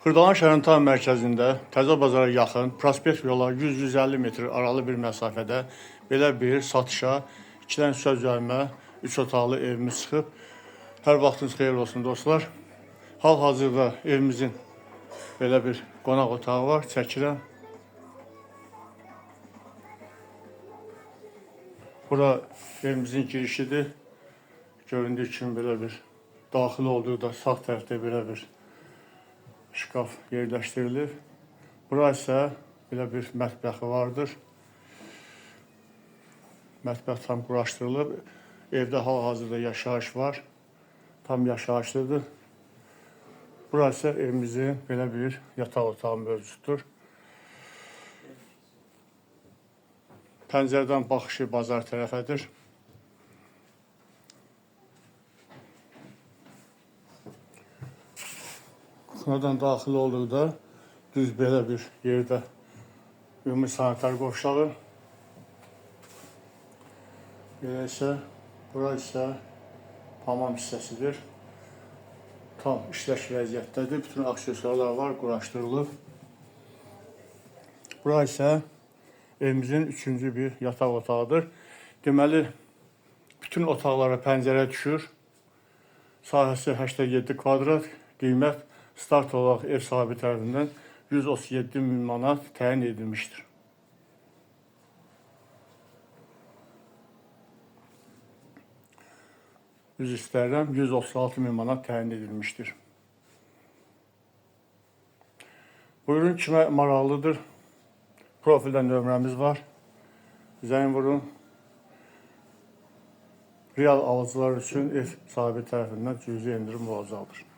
Xırdalan şəhərin tam mərkəzində, Təzə bazara yaxın, prospekt yola 100-150 metr aralı bir məsafədə belə bir satışa 2-dən 3-ə düzəlmə 3 otaqlı evimiz çıxıb. Hər vaxtınız xeyir olsun dostlar. Hal-hazırda evimizin belə bir qonaq otağı var, çəkirəm. Bura evimizin girişidir. Göründüyü kimi belə bir daxil olduqda sağ tərəfdə belə bir şkaf yerləşdirilib. Bura isə belə bir mətbəxi vardır. Mətbəx tam quraşdırılıb. Evdə hal-hazırda yaşayış var. Tam yaşayışlıdır. Bura isə evimizin belə bir yataq otağı mövcuddur. Pəncərədən baxışı bazar tərəfədir. Kuxnadan daxil olduqda düz belə bir yerdə ümumi sanitar qovşağı. Belə isə bura isə hamam hissəsidir. Tam işlək vəziyyətdədir. Bütün aksesuarlar var, quraşdırılıb. Bura isə evimizin üçüncü bir yataq otağıdır. Deməli, bütün otaqlara pəncərə düşür. Sahəsi 87 kvadrat, qiymət start olaraq ev sahibi tərəfindən 137 min manat təyin edilmişdir. Üzr istəyirəm, 136 min manat təyin edilmişdir. Buyurun, kimə maraqlıdır? Profildə nömrəmiz var. Zəng vurun. Real alıcılar üçün ev sahibi tərəfindən cüzi endirim olacaqdır.